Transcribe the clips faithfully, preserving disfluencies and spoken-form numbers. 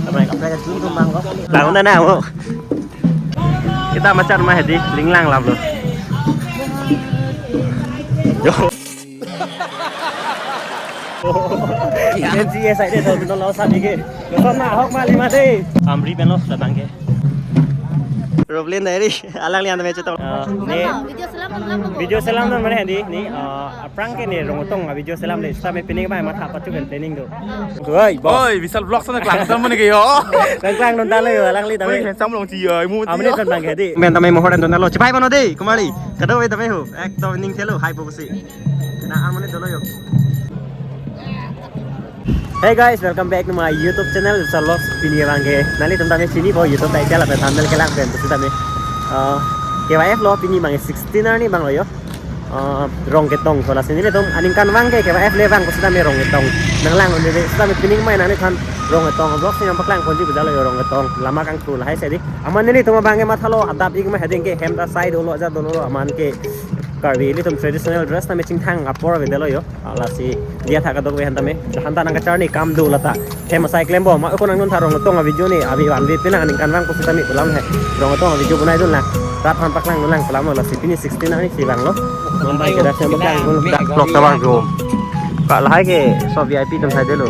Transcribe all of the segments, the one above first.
Kaprek kaprek atum atum bang ko. Bang na na mo. Kita macam mah di linglang lap lo. Yo. N C S I de to no lo sa di ke. Lo na hok ma lima de. Amri pen lo sa bang ke. Roblin dari alang lian tame chetok. Ah, ne Video selam, selam, selam. Video selam non mane di ni, ah, aphrang ke ne Rongtong a video selam le, sita me pining ba matha pachu pen planning do. Oi, boss. Oi, Vishal Vlogs na klang sam mane ke yo. Klang klang non dalo yo, alangli tame. Oi, sam long chi yo, mu chi Amne yo. Ton bang ke di. Men tame mohor en ton dalo. Chipai mano di, kumari. Kado we tame ho. Ekdom ning thelo, hai po si. Na amne dolo yo. Hey guys, welcome back to my YouTube channel, Vishal Vlogs. Pini bang ke nanglitum tame chini po YouTube title lapen thumbnail kelang pen pusitame. Uh, K Y F lo pini bang sixteen arni bang lo yo. Uh, Rongketong, so lasi nelitum aningkan bang ke K Y F le bang pusitame Rongketong. Nanglang lo neli sitame pining mai nangliphan Rongketong vlog si nangpaklang ponji pu dalo yo Rongketong. Lama kangthur lahai si di. Aman nelitum bang ke mathalo adap ik ma heading ke hem ta side dolo aja dolo aman ke Karbi ilitum traditional dress tame chingthang apor avedetlo yo. Lasi dia thak adok ve han tame. Hanta nangkacharni kam do lata. Hem asai klem bom. Ma ko nangdun tha Rongtong a video ni. Abi van vi pinang aningkan bang pusitame pu lam he. Rongtong a video bunai dun lang. Rat han paklang dun lang pu lam lo lasi pini sixteen arni si bang lo. Non bang ke dak hem paklang dun. Dak clock tower jo. Ka lahai ke so V I P atum sai dolo.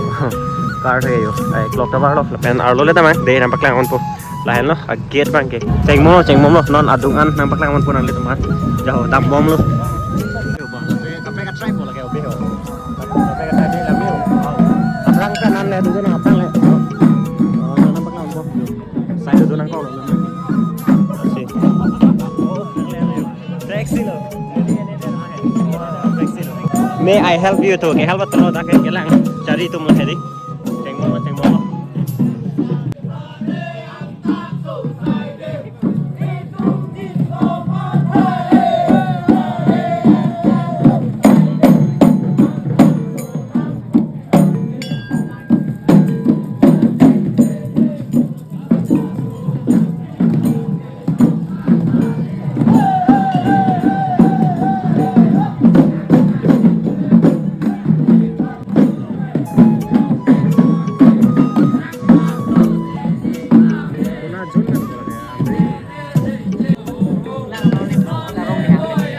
Car he yo. Ai clock tower lo. Lapen arlo le tame. De nangpaklang ponpo. Lahenlo, a gate bang ke. Chengmo, chengmo lo, non adung an nangpaklang ponpo nanglitum an. Jaho, dam bom lo. Kaprek ka try mo lake obe ho. Kaprek ka try de lam yo. Aphrang ka nan le, dun aphrang le. Oh, nangpaklang ponpo. Sai dun nangkok lo. Si. Taxi lo. Taxi lo. May I help you to? Ke help to lo, dak ke lang. Chari tum lo hedi. Chengmo, chengmo.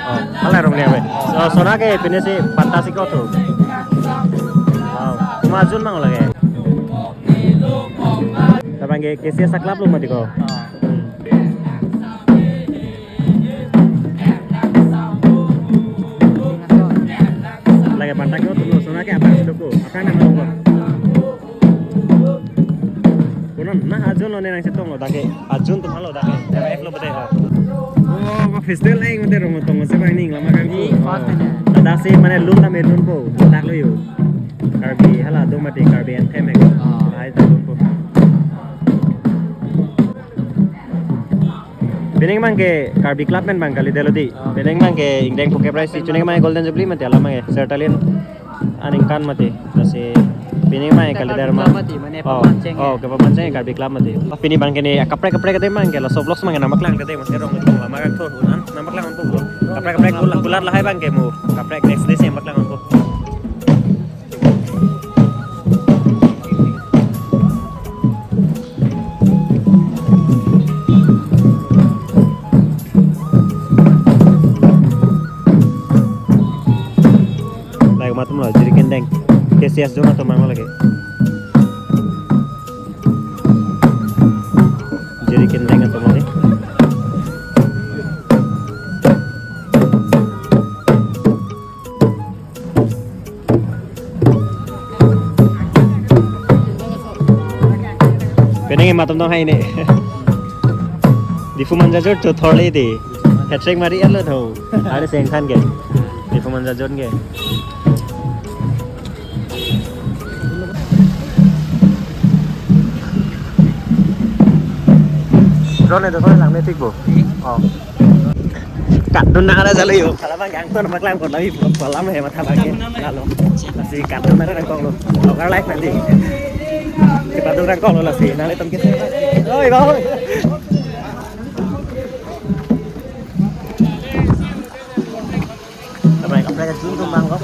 Oh, hala rong ni ave. So, sona ke pine si pantas ikot tu. Wow, kuma ajun mang lake. Labang ke K C S a club lo mati ko. Lake pantas ikot tu, sona ke apa sih ko? Apa nama ko? Kunon, na ajun lo ne nangchetong lo, dak ke ajun atum halo dak ke. F lo bete ho. Oh, ko festival lain mate Rongtong si bang ning lama kan. Ni first ne. Ladak si mane lun tame lunpo, dak lo yo. Karbi hala do mati Karbi anthem he. Ah. Ai ta lunpo. Pining bang ke Karbi Club men bang kali delo di. Ah. Pining bang ke ingdeng phuke prize si chuning bang Golden Jubilee mate alam bang ke. Sertalin. Aningkan mati, lasi pining mai kali Karbi derma. Club mati, mane Oh, paman cheng oh, ke paman cheng Karbi Club mati. Pini bang kini kaprek kaprek kate bang ke laso vlogs bang nangpaklang kate mas Rongtong lama kan thor unan nangpaklang ponpo. Kaprek kaprek kulat kulat lahai bang ke mo. Kaprek next day si nangpaklang ponpo. Lake matum lo, Jirikindeng. K C S atum atum mang lake. Jirikindeng atum lake. Penang matum dong hai ne. Diphu Manjajur tu thorle di. Hat-trick mari alo tho. Are seng khan ke. Diphu Manjajur ke. Drone itu kan lang metik bu. Oh. Kat dun nang ada jalo yo. Kalau bang yang tuh nama kelang kau lagi kolam ya mata bang ya. Lalu masih kat dun ada nangkong lo. Lokal live nanti. Kita tuh nangkong lo lasi. Nanti tempat. Oi bang. Apa yang Aphrang jun tum bang ko.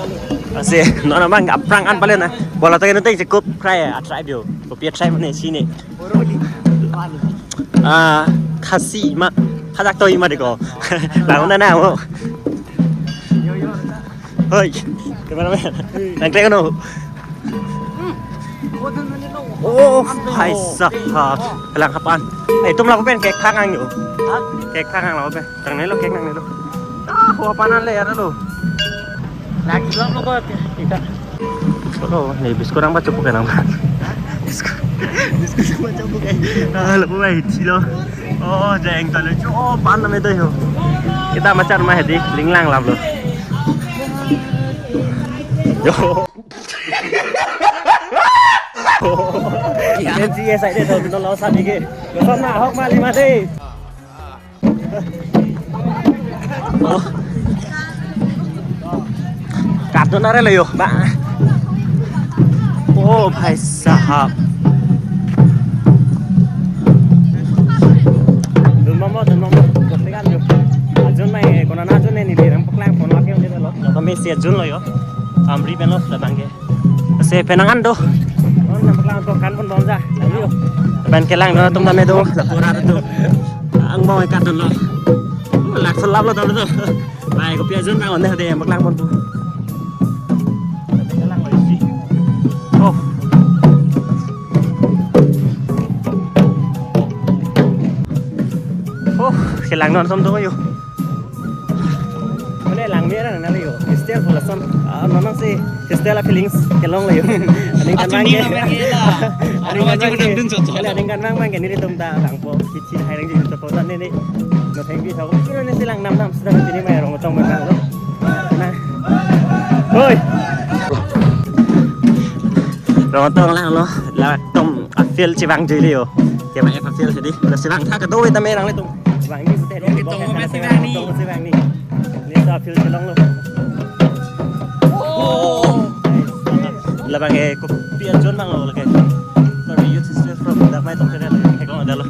Ase, non abang aphrang an pale na. Bola ta kenu teng cukup krai a tribe yo. Kopi a tribe ne sini. Ah, Khasi ma. Khajak to ima de ko. Lang na na mo. Hoi, cameraman. Nang tek no. Oh, hai sahab. Lang hapan. Eh, tum lapu pen cake thang ang yo. Cake thang ang lapu pen. Tang ne lo cake nang ne lo. Ah, hua panan le ya lo. Lagi lo lo ko kita. Oh, ne biscuit ang baca bukan ang. Biscuit. Biscuit ang baca bukan. Ah, lapu bai chilo. Oh, jeng tale chu. Oh, pan na me do ho. Kita macam mah di linglang lap lo. Yo. N G S ai de to no lo sa di ke. Lo sa na hok ma lima de. Oh. Kadon are lo yo, ba. Oh, bhai sahab. Dun mama, dun mama. Koslegan yo. Ajun mai, kona na ajun ne ni dirang paklang phone lagi ang dito lo. Kami si ajun lo yo. Amri pen lo, datang ke. Ase penang an do. Oh, na paklang to kan pon bom ja. Ayo. Pen kelang do tum tame do. Lapura do. Ang mau ikat do lo. Lak selap lo do do. Bai kopi ajun bang on de paklang pon tu. Kelang lo isi. Oh. Oh, kelang non som do yo. Mane lang mera na le yo. Hostel pho lason. Ah, non si hostel a feelings kelong le yo. Aning kan Achu bang ni ke. Nama ke la. Aning kan bang ke. Dun so so. Aning kan bang bang ke ni tum ta langpo. Kichi hai rang ji to po ta ne ne. No thank you so. Kira ne si lang nam nam sida ni mai Rongtong bang lo. Na. Hoi. Rongtong lang lo. La tum a field chevang jui le yo. Ke mai a field sidi. La chevang tha ka do ta me rang le tum. Bang ni sute. Rongtong ma si bang ni. Rongtong si bang ni. Ni ta field chelong lo. Oh. Labang ke kopi ajun bang lo lake. Sorry, youth is from Damai Tokcheriya lake. Hekong ada lo.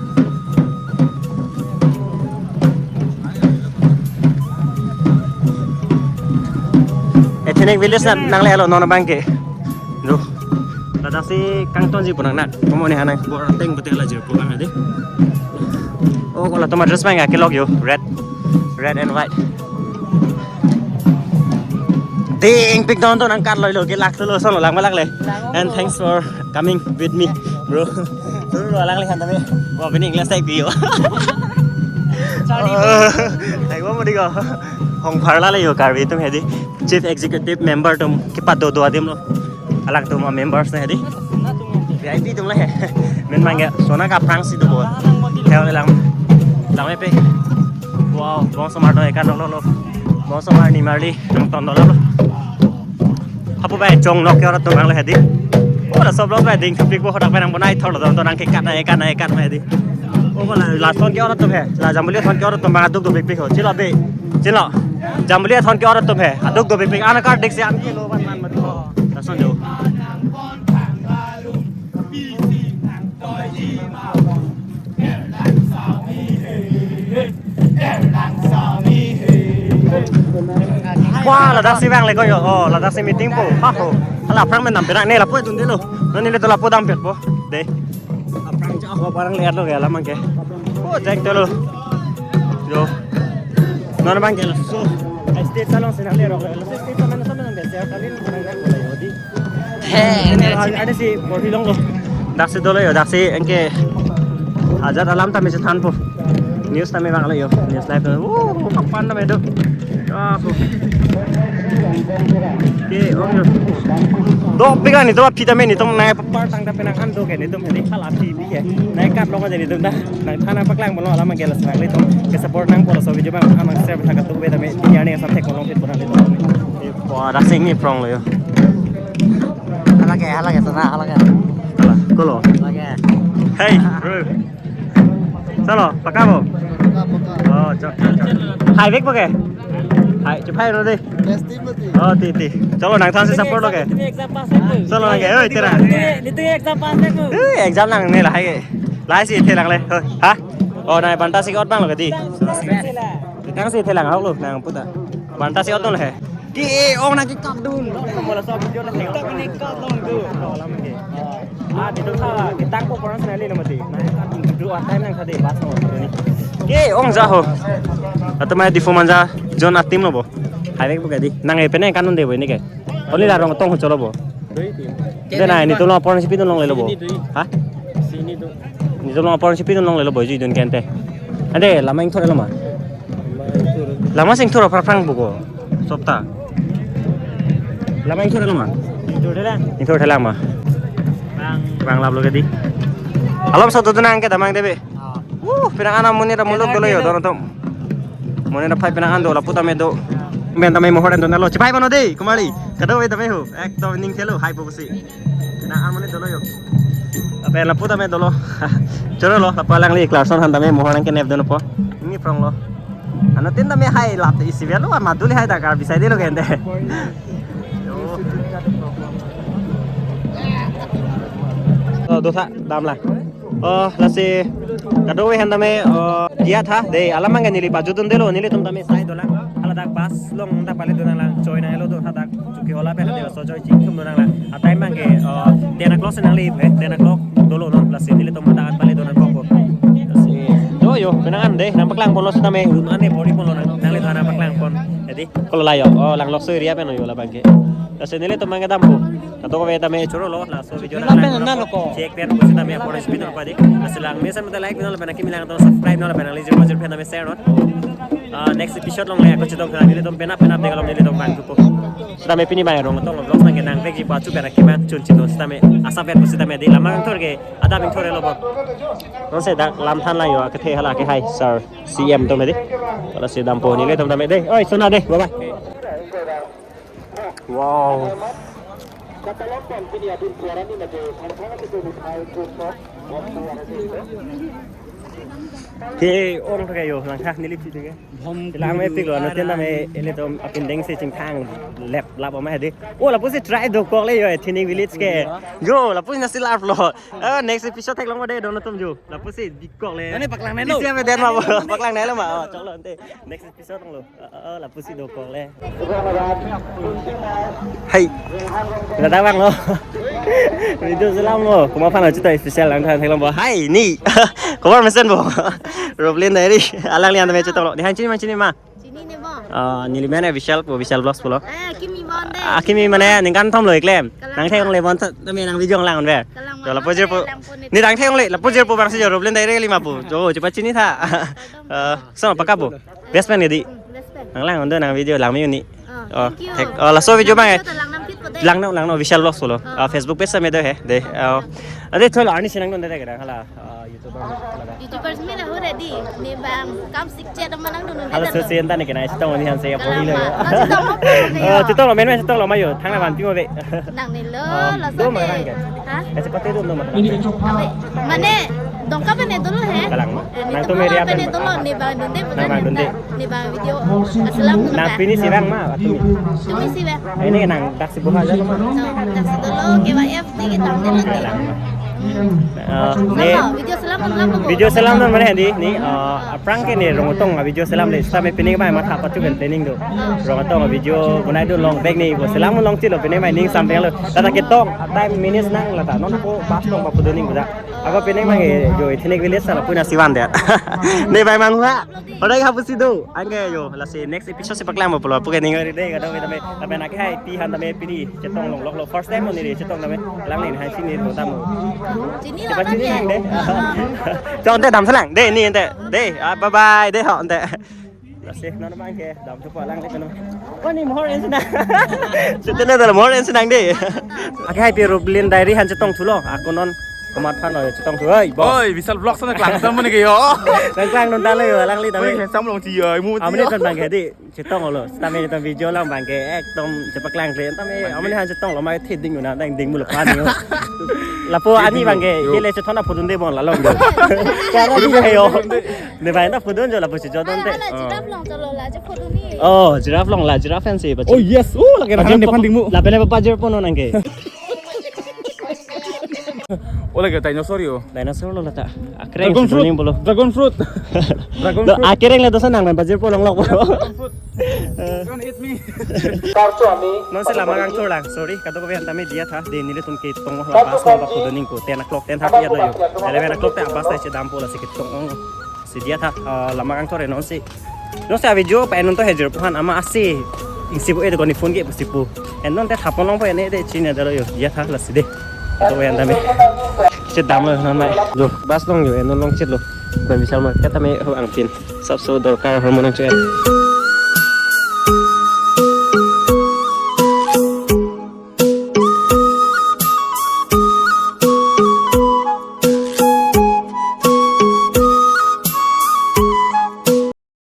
Ethnic village na nang le lo non bang ke. Do. Ladak si kangton ji punang nak. Komo ni hanang bor teng betul aja pulang ade. Oh, kola toma dress bang ya kelok yo. Red. Red and white. Ding pik don to nang kar loi lo ke lak lo son lo lang malak le. And thanks for coming with me, bro. Lo lang le han tame. Bo bini English tai pi yo. Sorry. Ai bo mo di ko. Hong phar la le yo Karbi tum hedi. Chief Executive Member tum kipat do do adim lo. Alak tum members na hedi. V I P tum le. Men mangga sona ka prang si do bo. Theo le lang. Lang me pe. Wow, bong somar do ekan lo lo. Bong somar ni marli nang ton do lo. Hapu bai chong nok ke ora tum nang le hedi. Ora sob lo bai ding thupik bo hodak bai nang bonai thor lo don to nang ke kat na ekan na ekan bai hedi. O ko la la thon ke ora tum he. La Jambuli thon ke ora tum bang aduk do bik bik ho. Chilo be. Chilo. Jambuli thon ke ora tum he. Aduk do bik bik ana kar dik si an ke lo ban man mat ho. La son jo. Wah, ladak si bang le ko yo. Oh, ladak si meeting po. Ha ho. Hala aphrang men dam perak ne lapu dun de lo. Nani le to lapu dam pek po. De. Aphrang ja ho parang le lo ke alam ke. Oh, jeng to lo. Yo. Non bang ke lo. So, state salon sina le ro. State salon sama nang de. Saya kali nang ko yo di. He, ini ada si bor hilong lo. Daksi dolo yo, daksi engke ajat alam tame si thanpo. News tame bang lo yo, news live lo. Wuh, kapan tame do. Ah, ko. Ke, oh yo. Do pika ni to pita me ni tong nai par tang ta penang an do ke ni tong ni khala phi phi ke. Nai kat long aja ni tong ta. Nang thana paklang bolo alam ke la sang le tong. Ke support nang polo so video bang amang share tha ka tu be tame ni ani sam thek long pit pura ni tong. Wah, daksi ni prong lo yo. Hala ke, hala ke, sana, hala ke. Hala, kolo. Hala ke. Hey, bro. Chalo, pakabo. Oh, chalo, chalo. Hai, bek pakai. Hai, cepat lo deh. Best team lo ti. Oh, ti, ti. Chalo, nang thansi support lo ke. Chalo, nang ke, oi, tera. Itu exam pass aku. Eh, exam nang ne lahai ke. Lahai si thelang le. Ha? Oh, nang banta si ot bang lo ke ti. Tang si thelang hok lo, nang puta. Banta si ot lo he. Ke-ong nangkekatdun. Mola so video na TikTok ni kat long tu. Ah, di tu tha, kita ko koran sana le lo mati. Nangkekatdun tu atai nang tadi bas lo ni. Ke-ong ja ho. Atau mai Diphu Manja John atim lo bo. Hai bek buka di. Nang e pene kanun de bo ini ke. Only la Rongtong ho cholo bo. Ante na, nelitum apor si pidun longlelo bo. Sini tu. Ha? Sini tu. Nelitum apor si pidun longlelo bo, jui dun ke ante. Ante, lama ingthor lo ma? Lama ingthor. Lama sing thor aphrang aphrang buko. Sopta. Lama ingthor lo ma? Ingthor thelang. Ingthor thelang ma? Bang. Bang lap lo ke di. Alom satu tu nang ke damang debe. Ah. Uh, pinangan amonit amuluk dolo yo, dono tom. Monit aphai pinangan do, lapu tame do. Men tame mohor an do nalo. Chipai mano de, kumali. Kadokave tame ho. Ekdom ning thelo, hai po si. Pinangan monit dolo yo. Ape lapu tame dolo. Choro lo, lapu alangli Clarkson han tame mohor nangkenep dono po. Ini prong lo. Anuttin tame hai lap isi velo, maduli hai dakar bisai de lo gente. Yo. Oh, dotha, damlang. Oh, lasi kadokave han tame, oh, diya tha, de, alam abang ke neli pajutdun delo, nelitum tame sai dolang. Hala dak bus long ta pale donang lang, choi nanglo do tha dak, chuki hola pen de, so choi chingthum donang lang. Atai abang ke, oh, ten o'clock si nangli, eh, ten o'clock dolo non, lasi nelitum ta an pale donang kok. Lasi, yo, yo, pinangan de, nangpaklang ponlo sitame, un ane bori ponlo nang, nangli thana paklang pon. Jadi, kolo layo, oh, Langlokso area pen yo labang ke. Lasi nelitum abang ke dampo. Kadokave tame choro lo, laso video Film lang pen lang na lo ko. Check pen pusi tame apor speed lo padi. Lasi lang mesen mata like nol pen akimi lang to subscribe nol pen ali jero jero pen tame share non. Ah, next episode along le ako chetong kena nelitum penap penap de kalau nelitum bang tupo. Tame pini bang Rongtong vlogs nang kenang vek ji pachu pen akimi chun chino tame asap pen pusi tame di lama ingthor ke ada ingthor lo bo. Non se dak lam than lang yo kethe hala ke hai sir C M to me di. Kalau si dampo nelitum tame de. Oi, sona de, bye bye. Wow. Ke-ong thek yo, langtha neli phi thek. Bom lang me pik lo, anuttin tame, nelitum apindeng si chingthang lap lap ma di. Oh, lapusi try dokok le yo, Ethnic Village ke. Yo, lapusi nasi lap lo. Ah, next episode theklong ma de, dono tum yo. Lapusi bikok le. Nani paklang nai lo. Isi ame den ma bo, paklang nai lo ma. Oh, chok lo ante. Next episode lo. Oh, lapusi dokok le. Hai. Dada bang lo. Video selam lo. Komat aphan chito special lang than theklong bo. Hai, ni. Komat mesen bo. Roblin Diary. Alangli an tame chito lo. Ni han chini ma chini ma. Chini ne bo. Ah, neli men Vishal po, Vishal Vlogs pulo. Eh, akimi bon de. Akimi mane ningkan thom lo iklem. Kalang. Nang thek le bon tame nang video lang ver. Kalang. Lapu jirpo. Lang pon ni. Ni nang thek le, lapu jirpo bang si jo Roblin Diary li ma po. Jo, chepa chini tha. Eh, so paka po. Best friend ke di. Best friend. Nang lang undo nang video lang mi uni. Oh, oh, thank you. Thek, oh, laso video bang e. Video ta lang nam kit po de. Lang no, lang no Vishal Vlogs pulo. Oh. Ah, Facebook page tame do he. De. Oh. Ade thol ani sinang don de kena hala. Ah, YouTuber hala. YouTubers mi na ho ready. Ni bang kam sik chet manang dun. Hala so si enta ne kena chitong ni han se ya pori lo. Kalang ma. Chitong lo. Oh, chitong lo men men chitong lo ma yo. Thang na ban pi mo be. Nang ni lo, oh, laso do ma de. Nang ke. Ha? Ese pati do ma. Abe, mane dongka pen dolo he. Kalang ma. Eh, nang tum area pen dolo, ni bang dunde. Nang bang dunde. Ni bang video. Aslam. Nang pini si bang ma, atumi. Tumi si bang. Ini nang dak si buka aja ma. Dak si dolo, K Y F di kita dolo. Kalang ma. Eh, ni video selam dun lang. Video selam dun mane di, ni, eh, aphrang ke ni Rongtong video selam le, sitame pini ke mai matha pachu pen planning do. Rongtong video bonai dun long bag ni bo selam long chilo pini mai ning sampai lo. Tata ketong, time minutes nang lata. Non ko bus long ba pudo ning buda. Ako pini mai jo Ethnic Village sala puna sivan dia. Ne bai mang ha. Orai ha pusi do. Anke yo, lasi next episode si paklang bo pulo. Puke ning ari de kada kita me. Tapi nak hai pi han tame pini chetong long lok lo. First time ni chetong tame. Lang ni hai sini lo tamu. Chini lo. Cepat sini nang de. Chong te dam selang. De ni ente. De, ah, bye bye. De ho ente. Lasi non bang ke dam chupa lang de kono. Ko ni mohor en senang. Chutene dal mohor en senang de. Ake hai pi Roblin Diary han chetong thulo. Ako non komat aphan lo chetong thu. Oi, boss. Oi, Vishal Vlogs na klang sam mane ke yo. Klang klang non dalo yo, lang li tame. Oi, sam long chi yo, mu. Amne ton bang ke di. Chetong lo, sitame nelitum video lang bang ke, ekdom chepaklangkle, tame, amonit han chetong lo, mai theding na, dang ding mulo pani ho. Lapu ani bang ke, kele chethon aphodun de bon la long do. Kara di he yo. Ne bang ta phodun jo lapu si jodon te. Ala giraffe long cholo la, je phodun ni. Oh, giraffe long la, giraffe fan si, oh, yes, oh, lagi pajir nang po, ding mu. Lapen pajir po no nang ke. Ole ke dinosaur yo. Dinosaur lo lata. Akereng Dragon fruit. Dragon fruit. Dragon fruit. Akereng le dosa nang bajir polong lok. Dragon fruit. Don't eat me. Non si lama kangthur lang. Sorry, kadokave an tame diya tha. De nelitum ketong la bus number ko doning ko. Ten o'clock, ten thirty ya do yo. Eleven o'clock te bus ta chedam po lasi ketong ong. Si diya tha, eh, lama kangthur non si. Non si avideo pa non to hejir puhan ama asi. Isi bu e ko ni phone ke pusi pu. En non te thapon long po ene de chini dalo yo. Diya tha lasi de. Kadokave an tame. Chedam lo non mai. Jo, bus long yo, en non long chet lo. Bang Vishal Market tame ho angpin. Sabso dorkar hormon ang chuen.